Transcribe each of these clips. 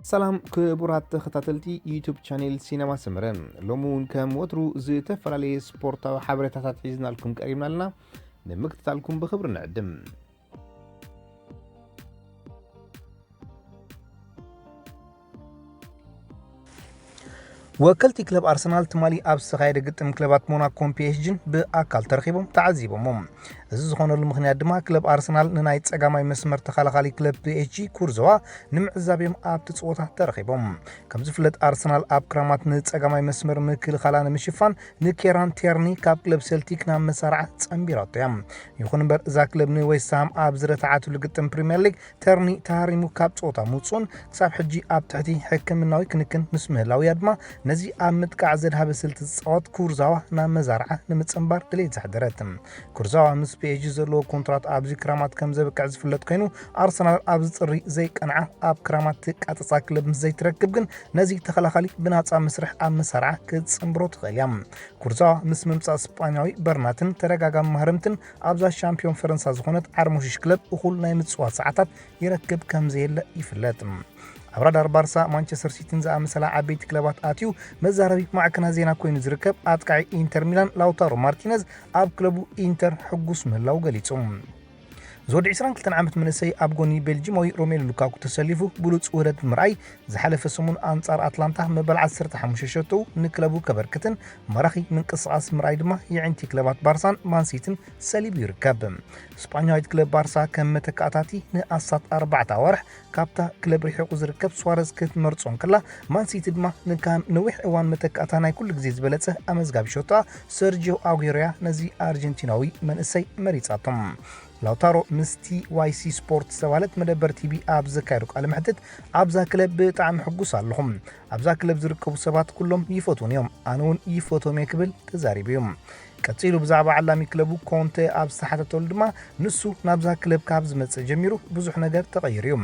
ሰላም ክቡራት ተኸታተልቲ ዩቱብ ቻኔል ሲነማ ሰመረ፣ ሎሚ እውን ከም ወትሩ ዝተፈላለየ ስፖርታዊ ሓበሬታታት ሒዝናልኩም ቀሪብና ኣለና። ንምክትታልኩም ብኽብሪ ንዕድም። ወከልቲ ክለብ ኣርሰናል ትማሊ ኣብ ዝተኻየደ ግጥም ክለባት ሞናኮን ፒ ኤስ ጂን ብኣካል ተረኺቦም ተዓዚቦሞ። እዚ ዝኾነሉ ምኽንያት ድማ ክለብ ኣርሰናል ንናይ ጸጋማይ መስመር ተኸላኻሊ ክለብ ፒ ኤስ ጂ ኩርዞዋ ንምዕዛብ እዮም ኣብቲ ጸወታ ተረኺቦም። ከም ዝፍለጥ ኣርሰናል ኣብ ክራማት ንጸጋማይ መስመር ምክልኻላ ንምሽፋን ንኬራን ቴርኒ ካብ ክለብ ሴልቲክ ናብ መሳርዓ ጸንቢራቶ እያ። ይኹን እምበር እዛ ክለብ ንዌስትሃም ኣብ ዝረትዓትሉ ግጥም ፕሪምየር ሊግ ተርኒ ተሃሪሙ ካብ ጸወታ ምውጽኡን ክሳብ ሕጂ ኣብ ትሕቲ ሕክምናዊ ክንክን ምስ ምህላው እያ ድማ ነዚ ኣብ ምጥቃዕ ዘድሃበ ስልቲ ዝጻወት ኩርዛዋ ናብ መዛርዓ ንምጽንባር ድሌት ዘሕደረት። ኩርዛዋ ምስ ፒ ኤስ ጂ ዘለዎ ኮንትራት ኣብዚ ክራማት ከም ዘብቅዕ ዝፍለጥ ኮይኑ ኣርሰናል ኣብዚ ጥሪ ዘይቀንዓ ኣብ ክራማት ትቃጸጻ ክለብ ምስ ዘይትረክብ ግን ነዚ ተኸላኻሊ ብናጻ መስርሕ ኣብ መሳርዓ ክትጽንብሮ ትኽእል እያ። ኩርዛዋ ምስ ምምጻእ ስጳኛዊ በርናትን ተደጋጋሚ ማህረምትን ኣብዛ ሻምፒዮን ፈረንሳ ዝኾነት ዓርሞሽሽ ክለብ እኹል ናይ ምጽዋት ሰዓታት ይረክብ ከም ዘየለ ይፍለጥ። ኣብ ራዳር ባርሳ፣ ማንቸስተር ሲቲን ዝኣመሰላ ዓበይቲ ክለባት ኣትዩ መዛረቢ ማዕከናት ዜና ኮይኑ ዝርከብ ኣጥቃዒ ኢንተር ሚላን ላውታሮ ማርቲነዝ ኣብ ክለቡ ኢንተር ሕጉስ ምህላው ገሊጹ። ዝወዲ ዕስራን ክልተን ዓመት መንእሰይ ኣብ ጎኒ ቤልጂማዊ ሮሜሉ ሉካኩ ተሰሊፉ ብሉጽ ውህደት ብምርኣይ ዝሓለፈ ሰሙን ኣንጻር ኣትላንታ መበል ዓሰርተ ሓሙሽተ ሸቶኡ ንክለቡ ከበርክትን ማራኺ ምንቅስቓስ ምርኣይ ድማ የዕንቲ ክለባት ባርሳን ማንሲቲን ሰሊቡ ይርከብ። ስጳኛዊት ክለብ ባርሳ ከም መተካእታቲ ንኣስታት ኣርባዕተ ኣዋርሕ ካብታ ክለብ ርሒቑ ዝርከብ ሱዋረዝ ክትመርጾ እንከላ፣ ማንሲቲ ድማ ንካም ነዊሕ እዋን መተካእታ ናይ ኩሉ ግዜ ዝበለጸ ኣመዝጋቢ ሸቶኣ ሰርጂዮ ኣጉዌሮያ ነዚ ኣርጀንቲናዊ መንእሰይ መሪጻቶም። ላውታሮ ምስ ቲ ዋይ ሲ ስፖርት ዝተባህለት መደበር ቲ ቪ ኣብ ዘካየዶ ቃለ መሕትት ኣብዛ ክለብ ብጣዕሚ ሕጉስ ኣለኹም። ኣብዛ ክለብ ዝርከቡ ሰባት ኩሎም ይፈትዉን እዮም፣ ኣነ እውን ይፈትዎም እየ ክብል ተዛሪቡ እዩ። ቀጺሉ ብዛዕባ ዓላሚ ክለቡ ኮንተ ኣብ ዝተሓተተሉ ድማ ንሱ ናብዛ ክለብ ካብ ዝመጽእ ጀሚሩ ብዙሕ ነገር ተቐይሩ እዩ።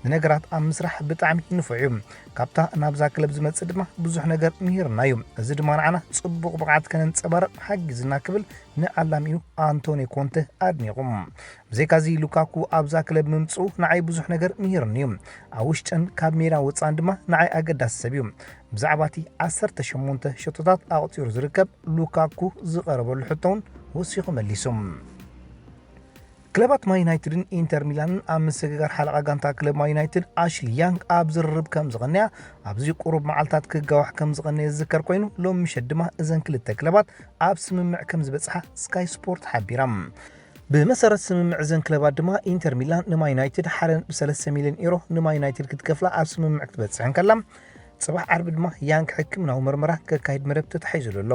ንነገራት ኣብ ምስራሕ ብጣዕሚ ንፉዕ እዩ። ካብታ ናብዛ ክለብ ዝመጽእ ድማ ብዙሕ ነገር ምሂርና እዩ። እዚ ድማ ንዓና ጽቡቕ ብቕዓት ከነንጸባርቕ ሓጊዝና ክብል ንዓላሚኡ ኣንቶኒ ኮንተ ኣድኒቑ። ብዘይካዚ ሉካኩ ኣብዛ ክለብ ምምጽኡ ንዓይ ብዙሕ ነገር ምሂርኒ እዩ። ኣብ ውሽጥን ካብ ሜዳ ወጻእን ድማ ንዓይ ኣገዳሲ ሰብ እዩ። ብዛዕባ እቲ ዓሰርተ ሸሞንተ ሸቶታት ኣቑጺሩ ዝርከብ ሉካኩ ዝቐረበሉ ሕቶ እውን ወሲኹ መሊሱ። ክለባት ማን ዩናይትድን ኢንተር ሚላንን ኣብ ምስግጋር ሓለቓ ጋንታ ክለብ ማን ዩናይትድ ኣሽሊ ያንግ ኣብ ዝርርብ ከም ዝቐንያ ኣብዚ ቁሩብ መዓልታት ክጋዋሕ ከም ዝቐነየ ዝዝከር ኮይኑ፣ ሎም ምሸት ድማ እዘን ክልተ ክለባት ኣብ ስምምዕ ከም ዝበጽሓ ስካይ ስፖርት ሓቢራ። ብመሰረት ስምምዕ እዘን ክለባት ድማ ኢንተር ሚላን ንማን ዩናይትድ ሓደ ነጥቢ ሰለስተ ሚልዮን ዩሮ ንማን ዩናይትድ ክትከፍላ ኣብ ስምምዕ ክትበጽሕ እንከላ፣ ጽባሕ ዓርቢ ድማ ያንግ ሕክምናዊ ምርመራ ከካይድ መደብ ተታሒዙሉ ኣሎ።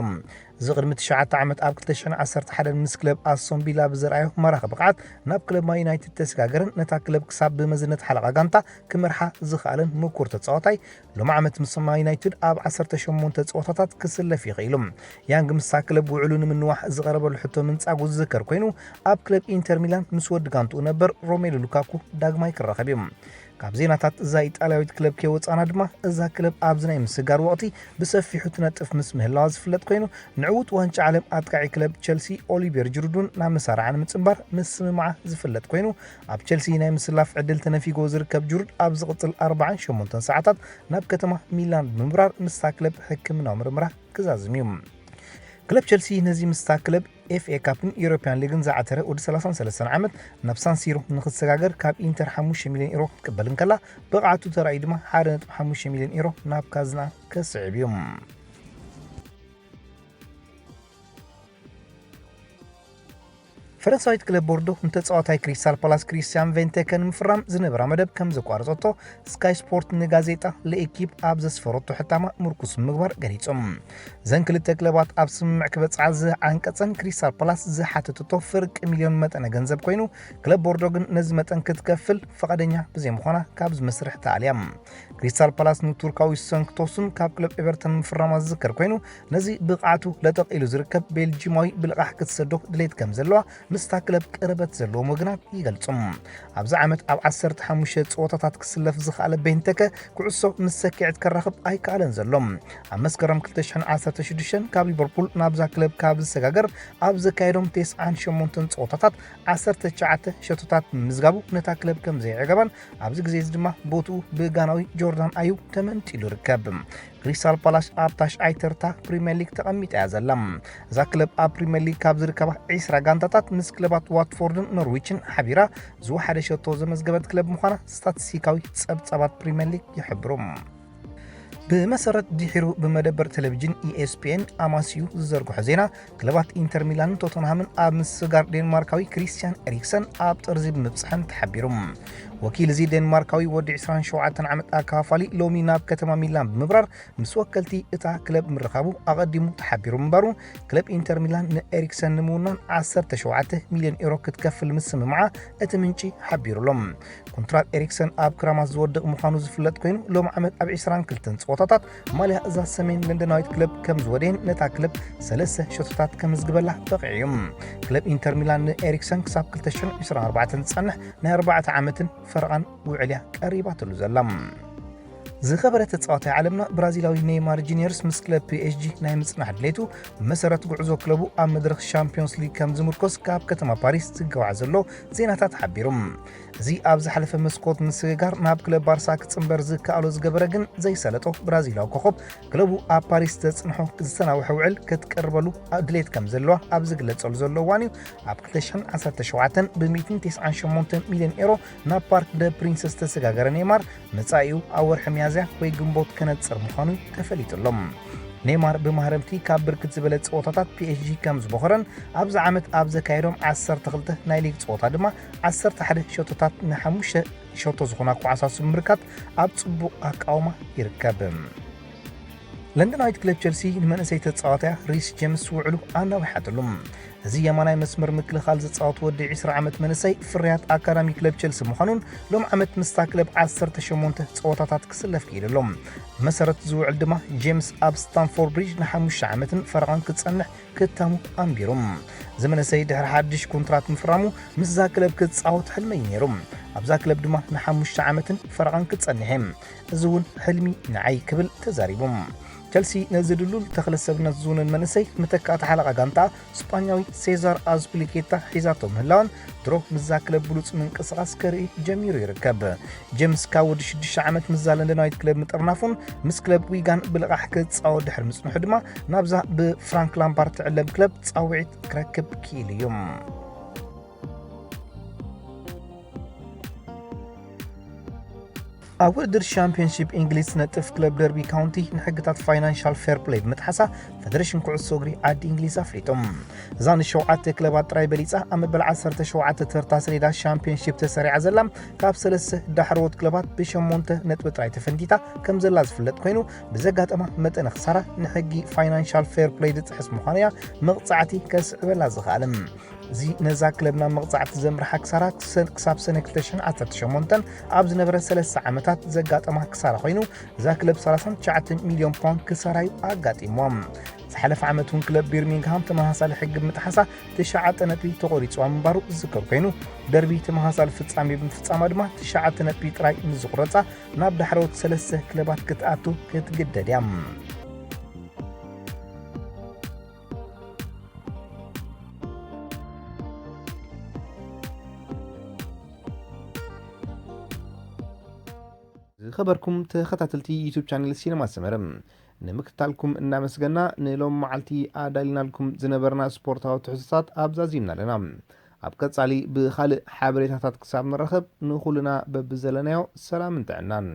እዚ ቅድሚ ትሽዓተ ዓመት ኣብ ክልተ ሽሕን ዓሰርተ ሓደን ምስ ክለብ ኣስቶን ቪላ ብዘርኣዮ ማራኺ ብቕዓት ናብ ክለብ ማን ዩናይትድ ተሰጋገረን ነታ ክለብ ክሳብ ብመዝነት ሓለቓ ጋንታ ክመርሓ ዝኸኣለን ምኩር ተጻዋታይ፣ ሎም ዓመት ምስ ማን ዩናይትድ ኣብ ዓሰርተ ሸሞንተ ጸወታታት ክስለፍ ይኽእሉ። ያንግ ምስታ ክለብ ውዕሉ ንምንዋሕ ዝቐረበሉ ሕቶ ምንጻጉ ዝዝከር ኮይኑ፣ ኣብ ክለብ ኢንተር ሚላን ምስ ወዲ ጋንትኡ ነበር ሮሜሉ ሉካኩ ዳግማይ ክራኸብ እዩ። ካብ ዜናታት እዛ ኢጣልያዊት ክለብ ከይወጻና ድማ፣ እዛ ክለብ ኣብዚ ናይ ምስጋር ወቕቲ ብሰፊሑ ትነጥፍ ምስ ምህላዋ ዝፍለጥ ኮይኑ፣ ንዕዉት ዋንጫ ዓለም ኣጥቃዒ ክለብ ቸልሲ ኦሊቬር ጅሩድ እውን ናብ መሳርዓ ንምጽንባር ምስምማዓ ዝፍለጥ ኮይኑ፣ ኣብ ቸልሲ ናይ ምስላፍ ዕድል ተነፊጎ ዝርከብ ጅሩድ ኣብ ዝቕጽል ኣርባዓን ሸሞንተን ሰዓታት ናብ ከተማ ሚላን ብምብራር ምስታ ክለብ ሕክምናዊ ምርመራ ክዛዝም እዩ። ክለብ ቸልሲ ነዚ ምስታ ክለብ ኤፍ ኤ ካፕን ዩሮፒያን ሊግን ዝዓተረ ወዲ ሰላሳን ሰለስተን ዓመት ናብ ሳንሲሮ ንክትሰጋገር ካብ ኢንተር ሓሙሽተ ሚልዮን ዩሮ ክትቅበል እንከላ፣ ብቕዓቱ ተራእዩ ድማ ሓደ ነጥቢ ሓሙሽተ ሚልዮን ዩሮ ናብ ካዝና ከስዕብ እዩ። ፈረንሳዊት ክለብ ቦርዶ ንተጻዋታይ ክሪስታል ፓላስ ክሪስቲያን ቬንቴከ ንምፍራም ዝነበራ መደብ ከም ዘቋረጸቶ ስካይ ስፖርት ንጋዜጣ ለኤኪፕ ኣብ ዘስፈረቶ ሕታማ ምርኩስ ብምግባር ገሊጹ። እዘን ክልተ ክለባት ኣብ ስምምዕ ክበጽዓ ዝዓንቀጸን ክሪስታል ፓላስ ዝሓተተቶ ፍርቂ ሚልዮን መጠነ ገንዘብ ኮይኑ፣ ክለብ ቦርዶ ግን ነዚ መጠን ክትከፍል ፈቓደኛ ብዘይምዃና ካብዚ መስርሕ ተኣልያ። ክሪስታል ፓላስ ንቱርካዊ ሰንክቶስን ካብ ክለብ ኤቨርተን ምፍራማ ዝዝከር ኮይኑ፣ ነዚ ብቕዓቱ ለጠቕ ኢሉ ዝርከብ ቤልጂማዊ ብልቓሕ ክትሰዶ ድሌት ከም ዘለዋ ምስታ ክለብ ቅርበት ዘለዎም ወገናት ይገልጹ። ኣብዚ ዓመት ኣብ ዓሰርተ ሓሙሽተ ጸወታታት ክስለፍ ዝኸኣለ ቤንተከ፣ ኩዕሶ ምስ ሰኪዐት ከራኽብ ኣይከኣለን ዘሎ። ኣብ መስከረም ክልተ ሽሕን ዓሰርተ ሽዱሽተን ካብ ሊቨርፑል ናብዛ ክለብ ካብ ዝሰጋገር፣ ኣብ ዘካየዶም ተስዓን ሸሞንተን ጸወታታት ዓሰርተ ትሽዓተ ሸቶታት ምምዝጋቡ ነታ ክለብ ከም ዘየዕገባን፣ ኣብዚ ግዜ እዚ ድማ ቦትኡ ብጋናዊ ጆርዳን ኣዩ ተመንጢሉ ይርከብ። ክሪስታል ፓላስ ኣብ ታሽዓይ ተርታ ፕሪምየር ሊግ ተቐሚጣ እያ ዘላ። እዛ ክለብ ኣብ ፕሪምየር ሊግ ካብ ዝርከባ ዒስራ ጋንታታት፣ ምስ ክለባት ዋትፎርድን ኖርዊችን ሓቢራ ዝወሓደ ሸቶ ዘመዝገበት ክለብ ምዃና ስታቲስቲካዊ ጸብጻባት ፕሪምየር ሊግ ይሕብሩ። ብመሰረት ድሒሩ ብመደበር ቴሌቪዥን ኢኤስፒኤን ኣማስዩ ዝዘርግሖ ዜና፣ ክለባት ኢንተር ሚላንን ቶተንሃምን ኣብ ምስጋር ዴንማርካዊ ክሪስቲያን ኤሪክሰን ኣብ ጥርዚ ብምብጽሐን ተሓቢሩ። ወኪል እዚ ዴንማርካዊ ወዲ ዕስራን ሸውዓተን ዓመት ኣካፋሊ ሎሚ ናብ ከተማ ሚላን ብምብራር ምስ ወከልቲ እታ ክለብ ምርኻቡ ኣቐዲሙ ተሓቢሩ ምንባሩ፣ ክለብ ኢንተር ሚላን ንኤሪክሰን ንምውናን ዓሰርተ ሸውዓተ ሚልዮን ኤሮ ክትከፍል ምስምምዓ እቲ ምንጪ ሓቢሩ ኣሎ። ኮንትራት ኤሪክሰን ኣብ ክራማት ዝወድቕ ምዃኑ ዝፍለጥ ኮይኑ፣ ሎም ዓመት ኣብ ዕስራን ክልተን ጸወታታት ማልያ እዛ ሰሜን ለንደናዊት ክለብ ከም ዝወደየን ነታ ክለብ ሰለስተ ሸቶታት ከምዝግበላ በቒዑ እዩ። ክለብ ኢንተር ሚላን ንኤሪክሰን ክሳብ ክልተ ሽሕን ዕስራን ኣርባዕተን ዝጸንሕ ናይ ኣርባዕተ ዓመትን ፈረቓን ውዕል እያ ቀሪባትሉ ዘላ። ዝኸበረ ተጻዋታይ ዓለምና ብራዚላዊ ኔይማር ጁኒየርስ ምስ ክለብ ፒኤስጂ ናይ ምጽናሕ ድሌቱ፣ ብመሰረት ጉዕዞ ክለቡ ኣብ መድረኽ ሻምፒዮንስ ሊግ ከም ዝምርኮስ ካብ ከተማ ፓሪስ ዝገባዕ ዘሎ ዜናታት ሓቢሩ። እዚ ኣብ ዝሓለፈ መስኮት ምስግጋር ናብ ክለብ ባርሳ ክጽንበር ዝከኣሎ ዝገበረ ግን ዘይሰለጦ ብራዚላዊ ኮኸብ፣ ክለቡ ኣብ ፓሪስ ዘጽንሖ ዝተናውሐ ውዕል ክትቀርበሉ ድሌት ከም ዘለዋ ኣብ ዝግለጸሉ ዘሎ እዋን እዩ። ኣብ ክልተ ሽሕን ዓሰርተ ሸውዓተን ብ ሚእትን ተስዓን ሸሞንተን ሚልዮን ኤሮ ናብ ፓርክ ደ ፕሪንስ ዝተሰጋገረ ኔይማር፣ መጻኢኡ ኣብ ወርሒ ሚያዝያ ወይ ግንቦት ከነጽር ምዃኑ ተፈሊጡ ኣሎ። ኔይማር ብማህረምቲ ካብ ብርክት ዝበለ ጸወታታት ፒኤስጂ ከም ዝበኾረን፣ ኣብዚ ዓመት ኣብ ዘካየዶም ዓሰርተ ክልተ ናይ ሊግ ጸወታ ድማ ዓሰርተ ሓደ ሸቶታት ንሓሙሽተ ሸቶ ዝኾና ኳዕሳት ብምምርካት ኣብ ጽቡቕ ኣቃውማ ይርከብ። ለንደናዊት ክለብ ቸልሲ ንመንእሰይ ተጻዋታያ ሪስ ጀምስ ውዕሉ ኣናዊሓትሉ። እዚ የማናይ መስመር ምክልኻል ዝጻወት ወዲ ዕስራ ዓመት መንእሰይ ፍርያት ኣካዳሚ ክለብ ቸልሲ ምዃኑን፣ ሎም ዓመት ምስታ ክለብ ዓሰርተ ሸሞንተ ጸወታታት ክስለፍ ክኢሉ ኣሎ። ብመሰረት ዝውዕል ድማ ጄምስ ኣብ ስታንፎርድ ብሪጅ ንሓሙሽተ ዓመትን ፈረቓን ክጸንሕ ክታሙ ኣንቢሩ። እዚ መንእሰይ ድሕሪ ሓድሽ ኮንትራት ምፍራሙ ምስዛ ክለብ ክጻወት ሕልመይ ነይሩ። ኣብዛ ክለብ ድማ ንሓሙሽተ ዓመትን ፈረቓን ክጸንሕ እየ። እዚ እውን ሕልሚ ንዓይ ክብል ተዛሪቡ። ቸልሲ ነዚ ድሉል ተኽለ ሰብነት ዝውንን መንእሰይ መተካእታ ሓለቓ ጋንታ ስጳኛዊ ሴዛር ኣዝፒሊኬታ ሒዛቶ ምህላዋን ድሮ ምስዛ ክለብ ብሉጽ ምንቅስቓስ ከርኢ ጀሚሩ ይርከብ። ጀምስ ካብ ወዲ ሽዱሽተ ዓመት ምስዛ ለንደናዊት ክለብ ምጥርናፉን ምስ ክለብ ዊጋን ብልቓሕ ክጻወት ድሕሪ ምጽንሑ ድማ ናብዛ ብፍራንክ ላምፓርድ ትዕለም ክለብ ጻውዒት ክረክብ ክኢሉ እዩ። ኣብ ውድድር ሻምፒዮንሺፕ እንግሊዝ ነጥፍ ክለብ ደርቢ ካውንቲ ንሕግታት ፋይናንሻል ፌር ፕለይ ብምጥሓሳ ፈደሬሽን ኩዕሶ እግሪ ዓዲ እንግሊዝ ኣፍሊጡ። እዛ ንሸውዓተ ክለባት ጥራይ በሊጻ ኣብ መበል ዓሰርተ ሸውዓተ ተርታ ሰሌዳ ሻምፒዮንሺፕ ተሰሪዓ ዘላ ካብ ሰለስተ ዳሕረዎት ክለባት ብሸሞንተ ነጥቢ ጥራይ ተፈንቲታ ከም ዘላ ዝፍለጥ ኮይኑ፣ ብዘጋጠማ መጠነ ክሳራ ንሕጊ ፋይናንሻል ፌር ፕለይ ዝጥሕስ ምዃኑ እያ መቕጻዕቲ ከስዕበላ ዝኽኣለ። እዚ ነዛ ክለብ ናብ መቕጻዕቲ ዘምርሓ ክሳራ ክሰ-፣ ክሳብ ሰነ ክልተ ሽሕን ዓሰርተ ሸሞንተን ኣብ ዝነበረ ሰለስተ ዓመታት ዘጋጠማ ክሳራ ኮይኑ፣ እዛ ክለብ ሰላሳን ትሽዓተን ሚልዮን ፓውንድ ክሳራ እዩ ኣጋጢምዋ። ዝሓለፈ ዓመት እውን ክለብ ቢርሚንግሃም ተመሳሳሊ ሕጊ ብምጥሓሳ ትሽዓተ ነጥቢ ተቖሪጽዋ ምንባሩ ዝዝከር ኮይኑ፣ ደርቢ ተመሳሳሊ ፍጻሜ ብምፍጻማ ድማ ትሽዓተ ነጥቢ ጥራይ ምስ ዝቑረጻ ናብ ዳሕረዎት ሰለስተ ክለባት ክትኣቱ ክትግደድ እያ። ዝኸበርኩም ተኸታተልቲ ዩቱብ ቻነል ሲነማ ሰመረ፣ ንምክትታልኩም እናመስገና፣ ንሎም መዓልቲ ኣዳሊናልኩም ዝነበርና ስፖርታዊ ትሕዝቶታት ኣብዛዚምና ኣለና። ኣብ ቀጻሊ ብኻልእ ሓበሬታታት ክሳብ ንራኸብ፣ ንኹልና በብዘለናዮ ሰላምን ጥዕናን።